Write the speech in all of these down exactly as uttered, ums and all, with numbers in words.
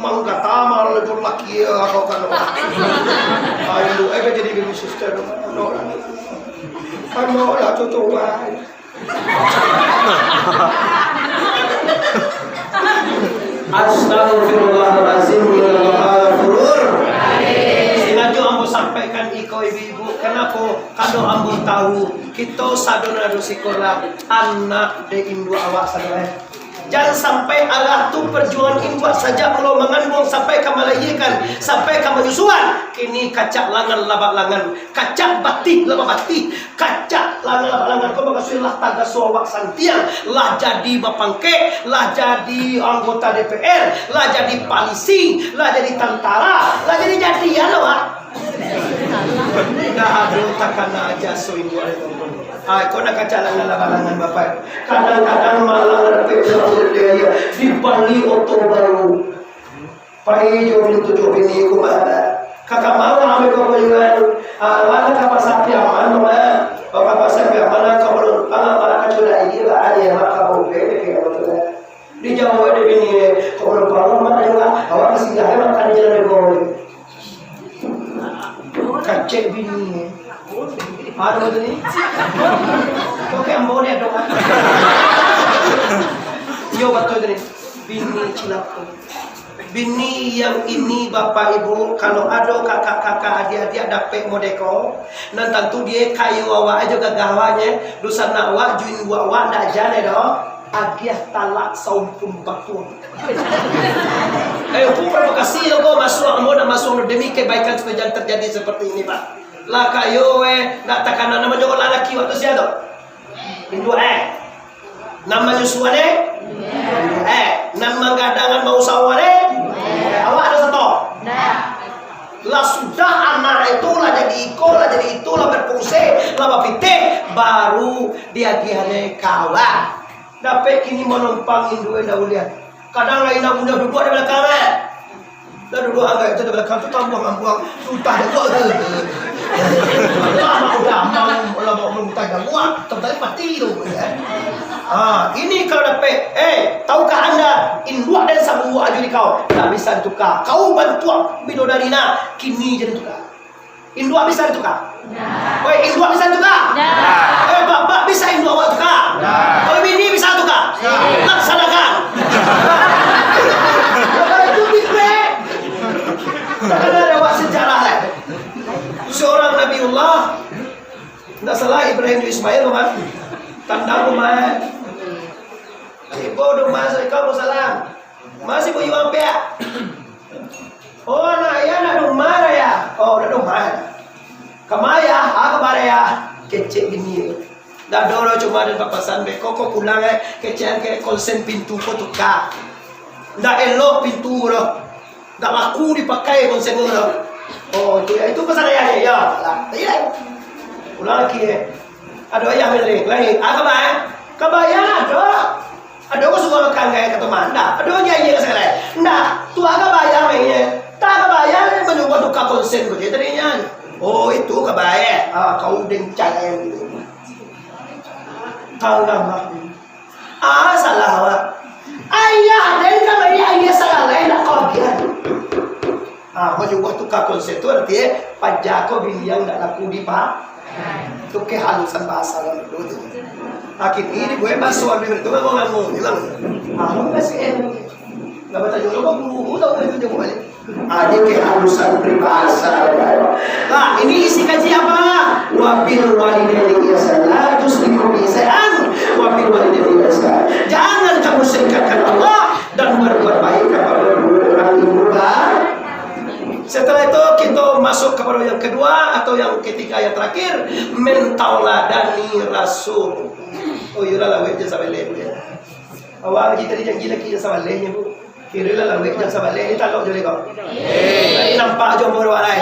Ang kata malah jo laki lah kau kan. Ayo, eh, jadi baby sister. Ano lah. Ano lah, cocok lah. Astagfirullahalazim, innallaha ghafurur. Sengajo ambo sampaikan iko, ibu-ibu. Kanapo? Kado ambo tahu, kito sado nan ado sikolah, anak dek induak awak sado, eh. Jan sampai alah tu perjuangan induak sajak mulo manganduang sampai ka malayiakan, sampai ka manyusuan. Kini kacak langan labak langan, kacak batih labak batih, kacak langan labak langan ko mukasuik lah tagaso awak santiang, lah jadi bapangkek, lah jadi anggota D P R, lah jadi palisi, lah jadi tantara, lah jadi jadian awak. Indak ado takana jaso induak. Ah, ko nak kacak langan labak langan, Bapak. Kadang-kadang malah sampai di bali oto baru. Pai jo bini tujuah bini ko, Mak. Kakak marah ambil kau jual. Ah, mana kapal sapi aman, Mak? Kapal sapi aman, kau belum. Ah, mana kacau dah ini, Mak. Ada yang Mak, kau beli, kayak apa tu, Mak? Dijawab dek bini, "Kok urang paruah mak dengar, awak ka singgah makan di jalan ribau." Kacek bini. Aduh, tu ni. Kau kayak ambo ni, aduh. Yo, batul tu ni. Bini cilaka. Bini yang ini, Bapak Ibu, kalau ado kakak-kakak, adik-adik dapek modeko, nan tantu dia kayo awak aja gagah awaknyo, dusanak awak, juin buat awak, ndak jan doh. Agiah talak saumpun batuang. Eh, hukum provokasi lo ko masuak, ambo nak masuak lo demi kebaikan supaya jangan terjadi seperti ini, Pak. Lah kayo, eh, nak takana namonyo lalaki waktu sia tu. Induak, eh. Nan manyusuan, eh. Eh, nan manggadangan mausahoan, eh. Awak ado sato? Lah sudah anak itu lah jadi iko, lah jadi itu, lah berfungsi, lah bapitih, baru diagiahan kawan. Dapek kini manumpang induak dah ulian. Kadang lain nak bunuh duduak di balakang, eh. Dah duduak anggaik tu di balakang tu, tambuang-ambuang, tutah duduak. Lama udah amang, lama urang utah duduak, tapi mati tu, ya. Ah, ini kalau dapek, eh, tahukah anda, induak dan sabuah aju di kau, tak bisa ditukar. Kau bantuak bidodari nah, kini jadi tukar. Induak bisa ditukar? Ndak. Oi, induak bisa ditukar? Ndak. Oi, bapak bisa induak awak tukar? Ndak. Kalau bini bisa tukar? Ndak. Laksanakan. Kalau itu diklik. Takana ado awak sejarah lah. Seorang Nabiullah, ndak salah Ibrahim jo Ismail, kan? Tandang rumah. Ibu rumah, assalamualaikum, salam. Masih bu yuang piak. Oh, anak ayah nak rumah, ya? Oh, nak rumah. Kama, Yah? Ah, kama, Yah? Kecek bini. Dah ado lo, cuma den papasan beko, kok pulang, eh. Kecek angke konsen pintu ko tukar. Ndak elok pintu lo. Ndak laku dipakai konsen lo. Oh, itu ya, itu pasan ayah, ya. Ya, lah. Iya. Pulang lagi, eh. Ado ayah, lain. Ah, kama, eh? Kama, Yah, ado. Ado urang suruah makan gai ka teman, ndak? Ado agiah aia ka sagalai? Ndak. Tu ka bayar mainyo. Tak ka bayar, manyuruah tukar konsen ko je tadinyo. Oh, itu ka bayar. Ah, kau den carai gitu. Tangah lah. Ah, salah awak. Ayah den ka bari aia sagalai, ndak kau agiah. Ah, manyuruah tukar konsen tu arti, eh, paja ko bini yang ndak laku dipa-, tu kehalusan bahasa urang dulu tu. Ah, kini dibuek bahaso ambil tu, ngango-ngango je lah. Ah, lu kasih, eh, ndak batanyo, lu guru tau, itu jawab balik. Ah, ini kehalusan peribahasa. Nah, ini isi kaji apa? Wabil walidaini ihsana, la tusyriku bihi syai'an. Wabil walidaini ihsana. Jangan kamu syirikkan Allah dan berbuat baik kepada dua orang ibu ba-, Setelah itu, kita masuk kepada yang kedua atau yang ketiga, yang terakhir, mentauladani Rasul. Oh, iyolah, lawek jan sabaleh, Bu, ya. Awak haji tadi janji laki jan sabaleh nyo, Bu. Kiro lah lawek jan sabaleh, ni talok jo lego. Tadi nampak jo umur awak lai.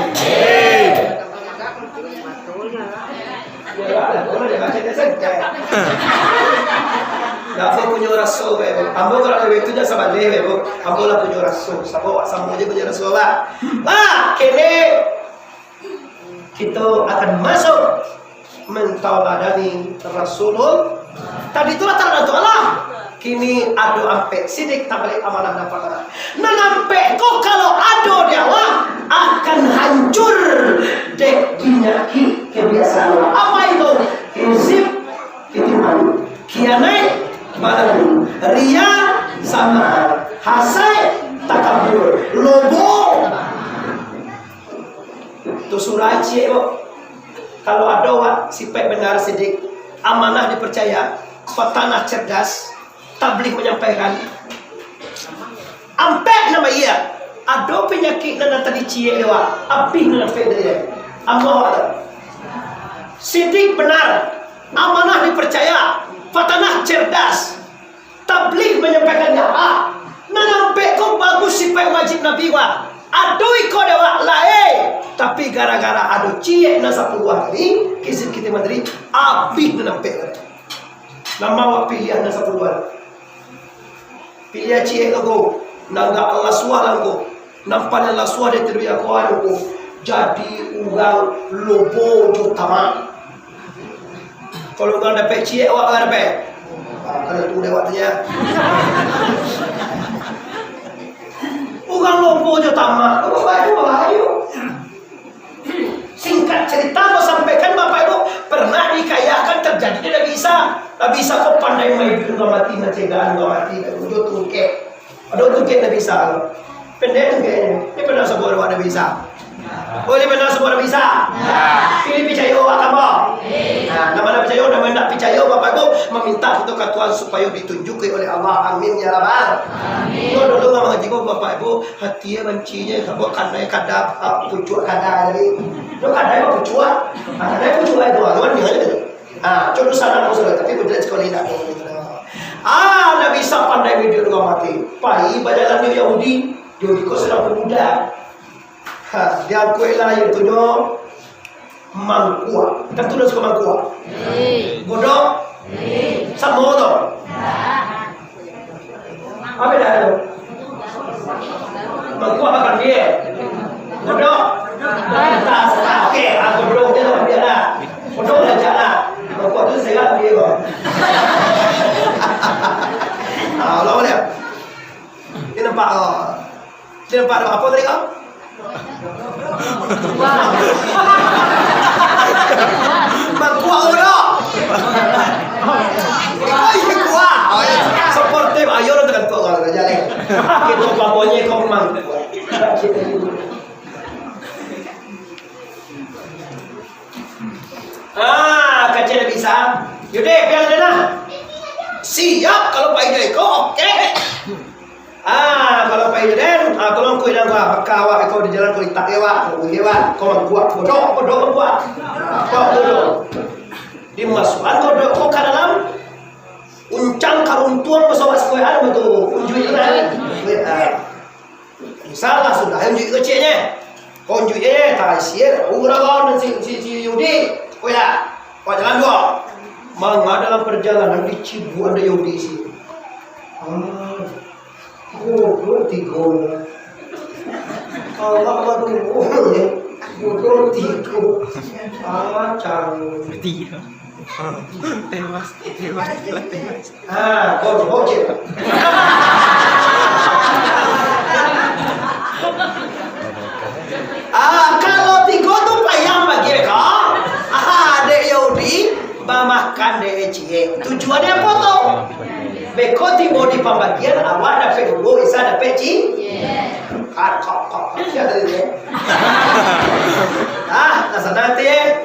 Dah, ambo punyo raso, bae, Bu. Ambo kalau lawek tu jan sabaleh, bae, Bu. Ambo lah punyo raso. Samo, samo je punyo raso, Pak. Nah, kini kito akan masuk mentauladani Rasulullah. Tadi itulah tanda tu Allah. Kini ado ampek, sidik, tablek, amanah, dan fatanah. Nan ampek ko kalau ado di awak, akan hancur dek pinyakik kebiasaan awak. Apa itu? Kizib, kitiman, kianaik, badan, ria, sama, hasad, takabur, lobo. Tu surah ciek ko. Kalau ado awak sipaik benar, sidik, amanah, dipercaya, fatanah, cerdas, tabligh, manyampaikan, ampek nan baiak. Ado panyakik nan tadi ciek dek awak, abih nan ampek tadi. Amuah awak tu. Sidik, benar, amanah, dipercaya, fatanah, cerdas, tabligh, manyampaikan hak. Nan ampek ko bagus, sipaik wajib Nabi wa. Ado iko dek awak lai, tapi gara-gara ado ciek nan sapuluah tadi, kizib, kitiman tadi, abih nan ampek tadi. Nan ma awak piliah nan sapuluah? Piliah ciek ko, nan agak lasuah lah ko. Nan paliang lasuah dari dunia ko ado ko, jadi urang lobo jo tamak. Kalau urang dapek ciek, awak urang dapek? Ah, kalau tu lewat saja. Urang lobo jo tamak, awak bahayo, bahayo. Singkat cerita, ambo sampaikan, Bapak Ibu, pernah dihikayahkan terjadi di Nabi Isa. Nabi Isa ko pandai maiduik urang mati, mancegahan urang mati, dan ujung tungkek. Ado tungkek Nabi Isa ko. Pendek tungkeknyo. Ni pernah sabuik awak Nabi Isa? Oh, ni pernah sabuik Nabi Isa? Pilih picayo awak tambah. Nah, nan ma nan picayo, nan ma nan indak picayo, Bapak Ibu, maminta kito ka Tuhan supayo ditunjuki oleh Allah. Amin, ya Rabbal. Amin. Yo, dulu urang mangaji ko, Bapak Ibu, hati e banci je, ka buat kanai kada, ah, pucuak kada tadi. Yo, kada emang pucuak. Ah, kada pucuak itu, ah, cuman dia aja tu. Ah, contoh salah, maksudnya, tapi betul sekali nak. Ah, Nabi Isa pandai maiduik urang mati. Pai bajalan jo Yahudi, Yahudi ko sadang pemuda. Ha, diangkuiklah, iyotu nyo mangkuak. Tantu lah suko mangkuak. Godok? Samo tu. Apo dah tu? Mangkuak makan dia. Godok? Atas. Ah, oke. Ah, godok je lah, biarlah. Godok lah, biarlah. Mangkuak tu serak dia, bang. Ah, ulang balik. Dia nampak, oh. Dia nampak apo tadi, kau? Mangkuak tu dah. Oh, iya, kuah. Oh, iya. Sportif, ayo lah, tekan tu, kalau kerja ni. Kita umpamanya kau mangkuak. Ah, kacau dah bisa. Yaudah, biar dia lah. Siap, kalau pai dari kau, oke. Ah, kalau pai dari, ah, tolong kau hilang gua. Baka awak kau di jalan kau itak ya, wak. Kau ya, wak. Kau mangkuak, kau dok, kau dok, kau dok. Kau dok. Dimasukan kau dok kau ka dalam uncang karuntuang pesawat sekolah tu, unjuik tu kan. Salah sudah, unjuik kecilnya. Kau unjuik eh, tak siap. Urang kau si, si, si Yudi. Kau ya, kau jalan dua. Manga dalam perjalanan dicibuk ada Yudi sih. Hmm. Goblok tigo. Allah Allah tunggu. Goblok tigo. Ah, cang. Tigo. Tewas, tewas, tewas. Ah, goblok je. Ah, kalau tigo tu payah bagi kau. Ah, dek Yahudi, bamakan dek ciek. Tujuannya apa tu? Beko tibo di pambagian, awak dapek dulu, Isa dapek ci-, ah, kok, kok, kok, siapa tadi tu, eh? Ah, tak senang hati, eh.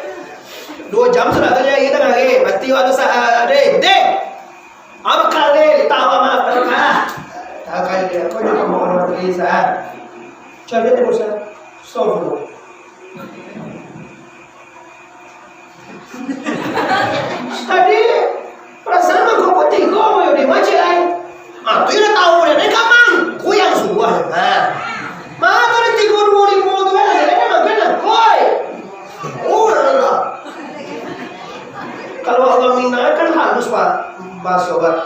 Dua jam sudah tu, eh, kita ngari. Mati waktu sa-, ah, deh, deh. Apa kali, tahu apa, apa kah? Tahu kali dia, kau juga mau orang Isa. Cari dia, Musa. Astagfirullah. Tadi, perasaan mangkuak tigo, mau di masjid lain. Ah, tu yang tahu dia, naik kamang. Ku yang suah, nah. Mana ada tigo, dua, lima tu kan, ada kan, makan lah, koi. Oh, lah, lah, lah. Kalau orang Minang kan halus, Pak, bahasa, Pak.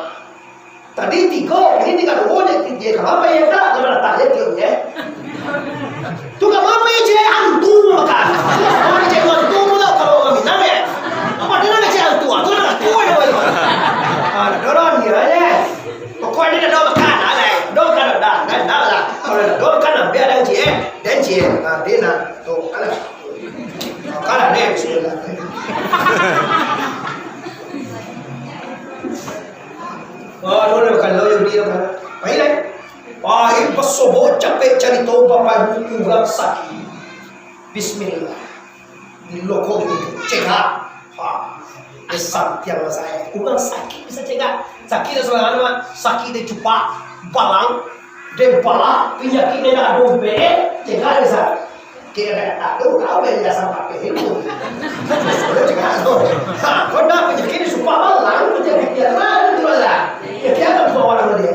Tadi tigo, ini tinggal dua je, tiga. Kenapa ya, Kak? Dia datang je, tiga je. Tu kenapa ya, cewek hantu, Kak? Orang cewek hantu tu tau kalau orang Minang, ya? Apa dia nak cewek hantu? Ah, tu nak hantu, ya, Pak. Ah, dorong dia, ya. Aduh, kalau yo dia kan. Baiklah. Baik, basobok capek carito Bapak Ibu urang sakik. Bismillah. Di loko tu cegak. Ha. Santiang lah saya. Urang sakik bisa cegak. Sakik dah sembarangan mah. Sakik dia cupak, balang, dempala, penyakik dia dah dompet, cegak bisa. Kira ado kau yang biasa pakai ilmu. Boleh cegak tu. Ha, kau dah penyakit dia cupak, balang, penyakit dia mana tu lah. Ya, dia tak buat orang dia.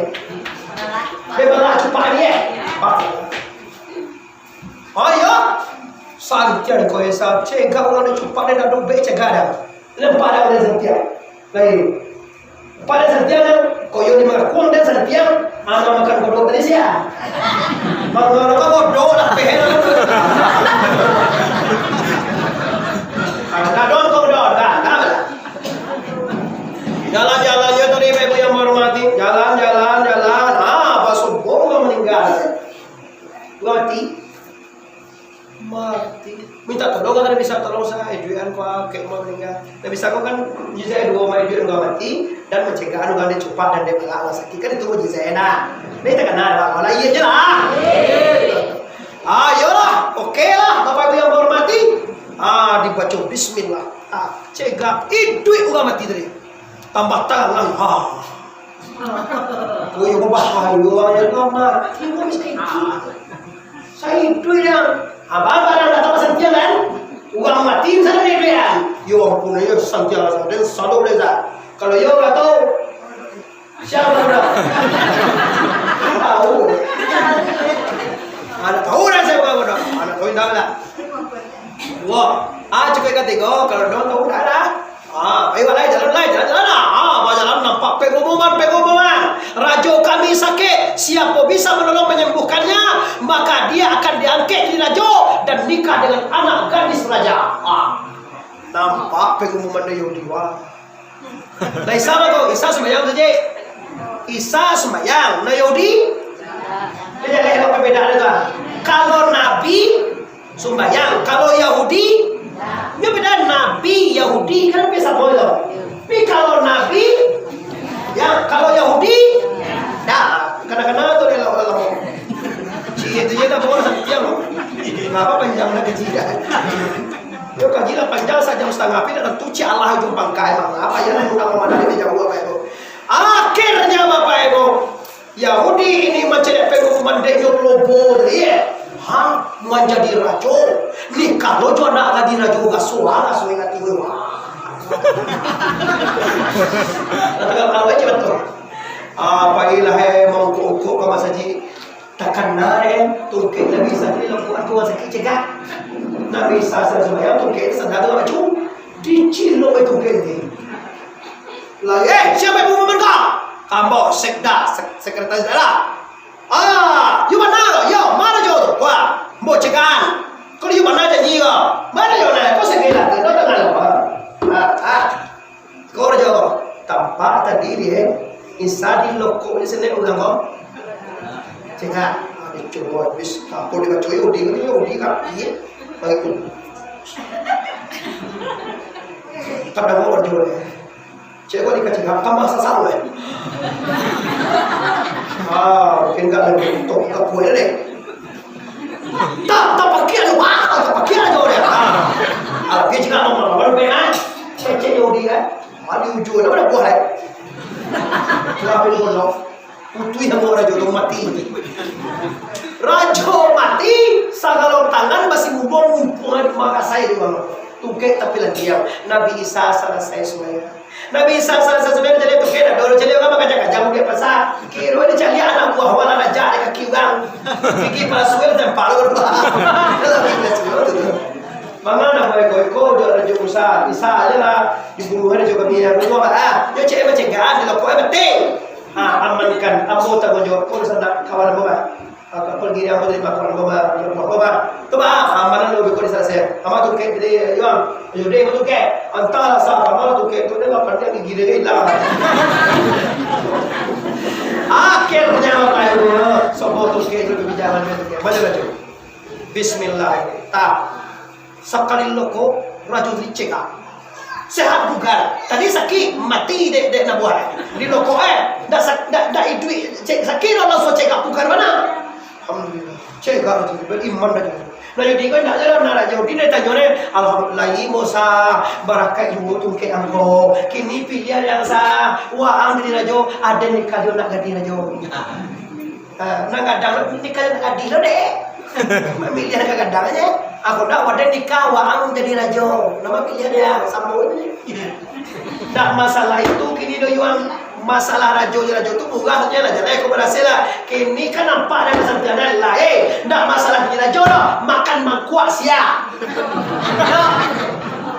Dia balang cupak dia. Ayo, santiang ko Esa, cegak urang nan cupak den ado bek cegak dah. Lempak dah urang santiang. Lain. Pada santiang, ko yo di mangkuang dan santiang, anak makan kodok tadi sia. Mangkuang ko kodok lah, pehe lah. Dah, dah, dah, dah, dah, dah. Jalan-jalan yo tadi, Bapak Ibu yang menghormati. Jalan, jalan, jalan. Ah, basubuh lah maninggal. Mati. Mati. Minta tolong kan, bisa tolong sa, eh, duit an ko, kek umah maninggal. Nah, bisa ko kan, bisa duo umah duit an ko mati, dan mencegah anu kan dia cupak dan dia balak lah sakit. Kan itu mujizat, nah. Ini terkenal lah, kalau iya je lah. Ayolah, oke lah, Bapak Ibu yang menghormati. Ah, dibaca bismillah. Ah, cegah, iduik urang mati tadi. Tambah tangan lah. Ah. Oh, iyo, babahayo, ayo, mati, urang bisa iduik. Saiduik-iduiknyo. Abang barang datang santiang kan? Urang mati sana iduik kan? Yo ampun, yo santiang lah, den salah den sa. Kalau yo kato, siapa dah? Tahu. Anak tahu dah saya bukan bodoh. Anak tahu indah lah. Wah, ah, cukup katigo, kalau dong tahu dah lah. Ah, ayo lai, jalan lai, jalan, jalan lah. Ah, bajalan nampak pengumuman, pengumuman. Rajo kami sakit, siapa bisa menolong menyembuhkannya, maka dia akan diangkat jadi rajo dan nikah dengan anak gadis raja. Ah, nampak pengumuman dari Yahudi, wah. Lah Isa mah tu, Isa sumbayang tu, Cik. Isa sumbayang, nah Yahudi. Dia jalan elok perbedaan tu lah. Kalau Nabi, sumbayang. Kalau Yahudi, nyo beda Nabi, Yahudi, kan hampir samo tu. Tapi kalau Nabi, ya, kalau Yahudi, dah, kana-kana tu dia lawan-lawan. Cik, itu je dah, bawa santiang. Ngapa panjang nak kaji dah? Yo, kaji lah panjang sajam satangah, tapi nak tuci Allah ujung pangkai, mangapa ya lah, nak mamadai di jauah, Bapak Ibu. Akhirnya, Bapak Ibu, Yahudi ini mancaliak pengumuman dek nyo lobo tadi, eh. Ha, manjadi rajo. Ni kalau jo anak gadis rajo gasuah lah, suai hati gue, wah. Kata kalau aja betul. Ah, pailah, eh, mangukuk-ukuk ka masajik. Takana, eh, tungkek Nabi Isa tadi lakukan tu sakik cegak. Nabi Isa sasuai tungkek sandal tu baju. Dicilok, eh, tungkek tadi. Lah, eh, siapa yang mengumumkan kau? Ambo sekda, sek-, sekretaris daerah. Ah, yo bana, yo, ma rajo tu? Wah, ambo cegahan. Kalau yo bana janji kau, ma rajo nah, kau segila tu, kau dengar apa? Ah, ah. Kau rajo, tampak tadi dia, Isa di lokok di sini ulang kau. Cegah, ah, dia coba habis, apa dia kacau, yo, dia, yo, dia, kan, iya. Baik tu. Kadang kau rajo, eh. Cek kau dikacau, tambah sasar, eh. Ah, mungkin kau lagi untung, kau boleh deh. Tak, tak pakai aja, wah, tak pakai aja dia. Ah. Alah, dia cakap, "Mau, mau, mau, mau, ah." Cek, cek, yo, dia, kan? Ah, di ujung, apa dah buat, eh? Sudah, habis, bunuh. Putuih samo rajo tu, mati. Rajo mati, sagalo tangan masih mudo, mumpung di Makassar tu, bang. Tungkek tapi lah diam. Nabi Isa salasai sumbayang. Nabi Isa salasai sumbayang, jadi tungkek dah. Dulu jadi orang bakajang-kajang dia pasal. Kiro dia cari anak buah wala raja di kaki orang. Gigi palsu dia macam palu. Dalam gigi palsu tu. Mangan nak iko-iko jo rajo Musa. Isa aja lah dibunuh rajo kami yang dulu, ah. Dia cek macam kan, dia lokok, eh, betul. Ah, amankan, ambo tanggung jawab, kau di sana kawan ambo, bah. Ah, kau pergi dia ambo dari kawan ambo, bah, dari kawan ambo, bah. Tu, bah, amanan lo beko di sana saya. Ama tu kek, jadi, yo, yo, deh, tu kek. Antah lah, sa, ama tu kek, tu dia lah, pandai gigi dia hilang. Akhirnya, Bapak Ibu, sobo tu kek, tu kek, jangan main tu kek. Baca lah, cuy. Bismillah. Tak. Sakali lokok, Rajo tu dicekak. Sehat bugar. Tadi sakik, mati dek, dek nabuah. Di lokok, eh. Ndak sak-, ndak, ndak iduik. Cek, sakik lo, langsung cekak bugar mana. Alhamdulillah. Cekak tu, beriman aja. Nah, jadi kau ndak jalan, nah, Rajo. Di dia tanyo ni, "Alhamdulillah, imo sa, barakat juo tungkek angko. Kini pilihan yang sa, waang jadi rajo, aden nikah jo nak gadih rajo." Ah, nan gadang, nikah jo nan gadih lo, dek. Mamiliah nan gadang aja. Aku ndak, waden nikah, waang jadi rajo. Nama pilihan dia, samo aja. Ndak masalah itu kini do, Yuang. Masalah rajo jo rajo tu murah sajo lah, jaleh kau barasiah lah. Kini kan nampak ado kasantiangan lah, eh. Ndak masalah jadi rajo doh, makan mangkuak sia. Yo.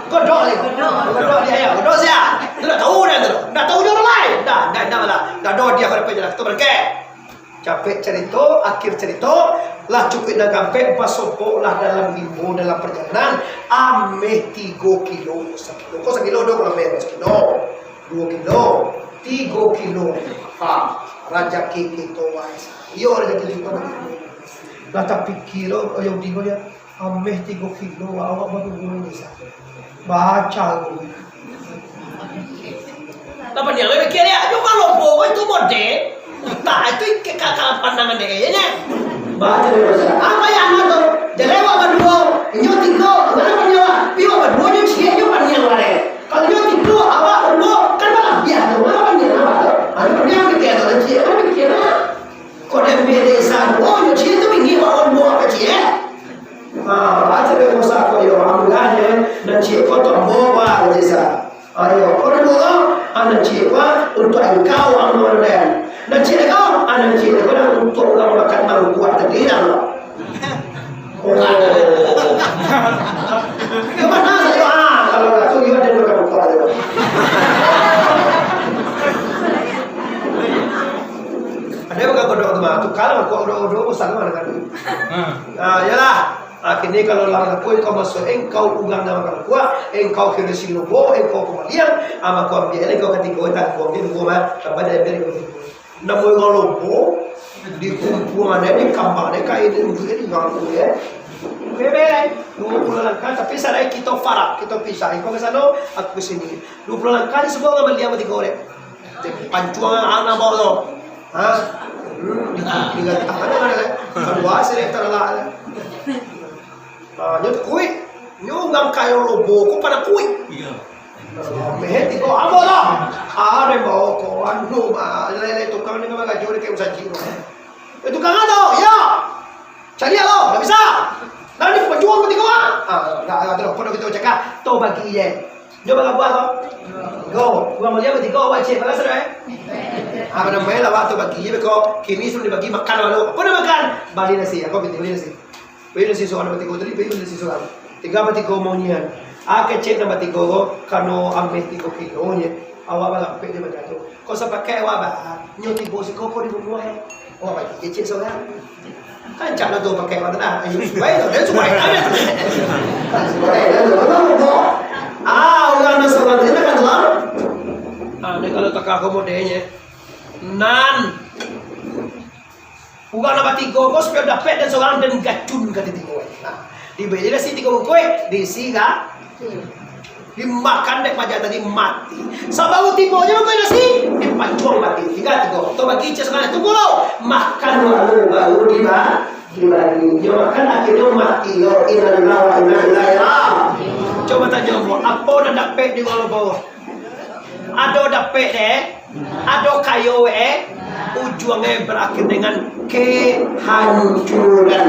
Godok leh. Godok dia, yo. Godok sia. Tu ndak tahu dah tu. Ndak tahu jo urang lain. Ndak, ndak, ndak malah. Ndak ado dia kau dapat jalan. Tu barangkek. Capek carito, akhir carito, lah cukuik nan kampek, basoboklah dalam limbo dalam parjalanan, ameh tigo kilo, sakilo. Kok sakilo doh, kalau ameh sakilo, duo kilo, tigo kilo. Ha, rajaki kito, wai. Iyo, rajaki kito. Lah tapikia lo, Yahudi ko, dia. Ameh tigo kilo, awak baduo ni sa. Baca tu. Lah paniang lah mikir, ya. Nyo kalau bawa itu model, utak itu ke-, ka-, ka-, pandangan dia kayaknya. Baca dia, baca. Apa yang anda tu? Jadi awak baduo, inyo tigo, mana paniang lah? Pi awak baduo, nyo ciek, nyo paniang lah deh. Kalau nyo tigo, awak baduo, kan malah biar tu. Mana paniang awak tu? Mana paniang mikir tu, ciek, mana mikir lah. Kok dia ambil desa duo, nyo ciek tu bingik, awak baduo apa ciek? Ha, baca dek Musa ko yo, ambilan dek nan ciek ko tu ambo, Pak, kecek sa. Ayo, kau dulu tu, ha, nan ciek ko untuak angkau, ambo dek. Nan ciek ko, ha, nan ciek ko dah untuak urang makan mangkuak tadi dah. Oh. Yo, mana sajo, ha, kalau dah tu, yo, ado makan mangkuak tu. Ado makan kodok tu mah, tukar lah mangkuak kodok-kodok, bosan mah makan. Hmm. Ha, iyolah. Akhirnyo, kalau lah laku engkau masuak, engkau urang nan makan kuah, engkau kiro si lobo, engkau pamaliang, ah, mako ambiak lah engkau katigo, tangguang di rumah, tambah dari ambiak engkau. Namo urang lobo, di kumpuangan, di kambang, di kain, di untuak, di bangku, ya. Bebek, duo puluah langkah, tapi sadai kito farak, kito pisah, engkau ka sano, aku ka sini. Duo puluah langkah, di sabuah urang maliang batigo, dek. Pancuang anak bawa tu. Ha? Hmm, tinggal tangan ada, kan? Kalau hasil yang terlak, kan? Ha, nyo tu kuik. Nyo urang kayo lobo, ko pada kuik. Iya. Meh tigo ambo lah. Ada bawa ko, anu, mah, lele tukang ni memang gajo dia kayak usaji tu. Eh, tukang apa? Ya. Cari lo, ndak bisa. Lah, ni pajuang batigo, ah. Ah, ndak, ndak, ndak, pado kito cakap, to bagi je. Nyo barabuah ko? Go, urang balian batigo, wajib balas sudah, eh? Ah, pado main lah, waktu bagi je, beko. Kini sudah dibagi makan lalu. Apa nak makan? Bali nasi, aku bali nasi. Bali nasi surang batigo tadi, bali nasi surang. Tigo batigo mau nian. Ah, kecek nan batigo ko, kano ameh tigo kilo nye. Awak balampek je macam tu. Ko sapakai awak ba, nyo tibo siko ko dibunuah, eh. Awak bagi kecek surang. Kan cak lah tu pakai mata dah. Ayo, baik tu. Dia suka, eh, ada tu. Suka, eh, lalu, lalu, lalu. Ah, urang nan sabananyo kan tu, ah. Ah, dia kalau takah ko modelnyo. Nan. Urang nan batigo ko supayo dapek dan surang dan gacun ka titigo. Nah, diberi nasi tigo bungkuih, diisi ka. Dimakan dek paja tadi mati. Sabaru tibo je makan nasi, dipancuang mati. Tigo, tigo. Tu bagi cek semangat tu pulo. Makan baru, baru diba-, dibagi. Dia makan akhirnya mati. Yo, innalillahi wa inna ilaihi raji'un. Coba tanyo, Bu, apo nan dapek di bawah-bawah? Ado dapek deh, ado kayo eh, ujuangnyo barakhir dengan kehancuran.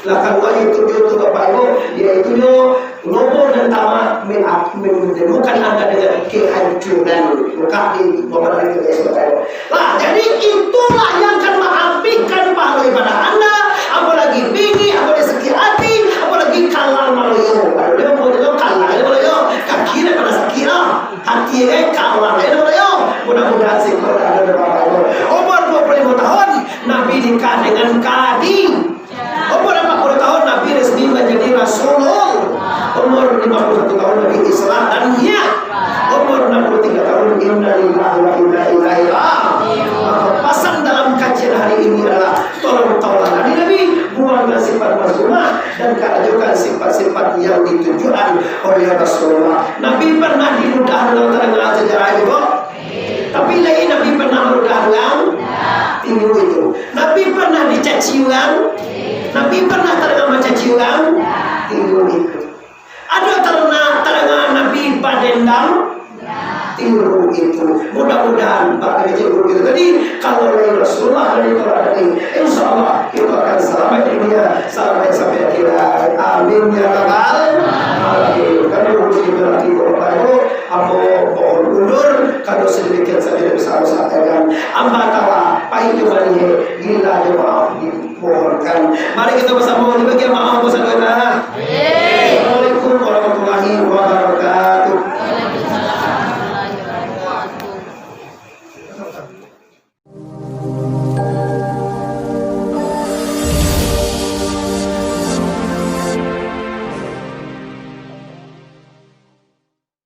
Lah, kalau itu, itu, itu, Bapak Ibu, yaitu nyo lobo dan tamak men-, men-, menimbulkan anda dengan kehancuran. Maka di, Bapak Ibu, Bapak Ibu. Lah, jadi itulah yang akan menghabiskan pahala ibadah anda, apalagi bini, apalagi sakit hati, apalagi kalang maloyo. Kalau dia mau dia kalang, dia maloyo, kaki dah pada sakit lah. Hati eh kalang eh, dia maloyo. Mudah-mudahan sih kalau ada, ada apa-apa. Umur dua puluh lima tahun, Nabi nikah dengan Khadijah. Umur empat puluh tahun Nabi resmi menjadi Rasulullah. Umur lima puluh satu tahun Nabi Isra dan Mi'raj. Umur enam puluh tiga tahun, innalillahi wa inna ilaihi raji'un. Maka pasan dalam kajian hari ini adalah tolong tauladan Nabi, buangkan sifat mazmumah dan karajokan sifat-sifat yang di ditunjukkan oleh Rasulullah. Nabi pernah diludahan urang, tadanga sajarah itu, kok? Tapi lai Nabi pernah maludahan urang? Tigo itu. Nabi pernah dicaci urang? Nabi pernah tadanga mancaci urang? Tigo itu. Ado tadanga, tadanga Nabi badendam? Tigo itu. Mudah-mudahan pada kecil guru itu tadi, kalau dari Rasulullah dari Quran tadi, insya Allah kita akan selamat di dunia, selamat sampai akhirat. Amin ya rabbal alamin. Kalau guru kita lagi berapa itu, ambo mohon undur, kalau sedemikian saja bisa saya sampaikan. Amba tawa, pahit jo manih, gila jo maaf dimohonkan. Mari kita bersama di bagian maaf bersama.